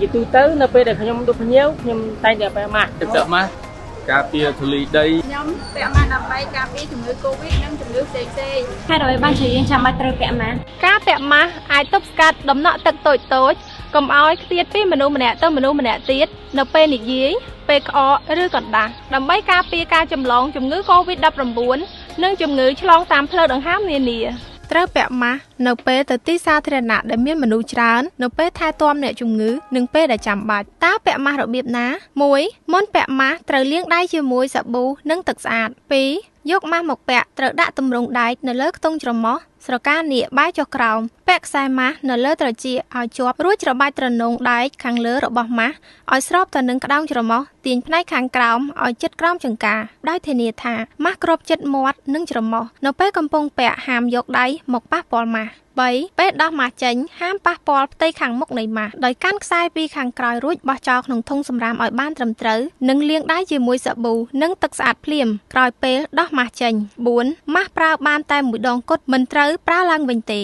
ជាទូទៅនៅពេលដែលខ្ញុំដូចភ្ញៀវខ្ញុំតែងតែពាក់ម៉ាស់ ពាក់ម៉ាស់ការពារធូលីដី ខ្ញុំពាក់ម៉ាស់ដើម្បីការពារជំងឺ Covid និងជំងឺផ្សេងៗ ហេតុអ្វីបានជាយើងចាំបាច់ត្រូវពាក់ម៉ាស់ ការពាក់ម៉ាស់អាចទប់ស្កាត់ដំណក់ទឹកតូចៗកុំឲ្យខ្ទាតពីមនុស្សម្នាក់ទៅមនុស្សម្នាក់ទៀតនៅពេលនិយាយពេលក្អកឬកណ្ដាស់ដើម្បីការពារការចម្លងជំងឺ Covid-19 និងជំងឺឆ្លងតាមផ្លូវដង្ហើមនានាត្រូវពាក់ម៉ាស់នៅពេលទៅទីសាធារណៈដែលមានមនុស្សច្រើននៅពេលថែទាំអ្នកជំងឺនិងពេលដែលចាំបាច់តើពាក់ម៉ាស់របៀបណា1មុនពាក់ម៉ាស់ត្រូវលាងដៃជាមួយសាប៊ូនិងទឹកស្អាត2យកម៉ាស់មកពាក់ត្រូវដាក់ទម្រង់ដែកនៅលើខ្ទង់ច្រមុះស្រកានាគបែរចុះក្រោមពាក់ខ្សែម៉ាស់នៅលើត្រចៀកឲ្យជាប់រួចច្របាច់ទ្រនងដែកខាងលើរបស់ម៉ាស់ឲ្យស្របទៅនឹងក្តោងច្រមុះទាញផ្នែកខាងក្រោមឲ្យជិតក្រោមចង្កាដោយធានាថាម៉ាស់គ្របជិតមាត់និងច្រមុះនៅពេលកំពុងពាក់ហាមយកដៃមកប៉ះពាល់ម៉ាស់3ពេលដោះម៉ាស់ចេញហាមប៉ះពាល់ផ្ទៃខាងមុខនៃម៉ាស់ដោយកាន់ខ្សែពីខាងក្រោយរួចបោះចោលក្នុងធុងសំរាមឲ្យបានត្រឹមត្រូវនិងលាងដៃជាមួយសាប៊ូនិងទឹកស្អាតភ្លាមក្រោយពេលដោះម៉ាស់ចេញ4ម៉ាស់ប្រើបានតែមួយដងគត់មិនត្រូវប្រើឡើងវិញទេ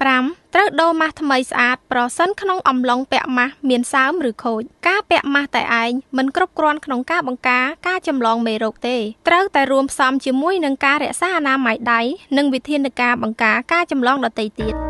5ត្រូវដូរម៉ាស់ថ្មីស្អាតប្រសិនក្នុងអំឡុងពាក់ម៉ាស់មានសើមឬខូចការពាក់ម៉ាស់តែឯងមិនគ្រប់គ្រាន់ក្នុងការបង្ការការចម្លងមេរោគទេត្រូវតែរួមផ្សំជាមួយនឹងការរក្សាអនាម័យដៃនិងវិធានការបង្ការការចម្លងដទៃទៀត។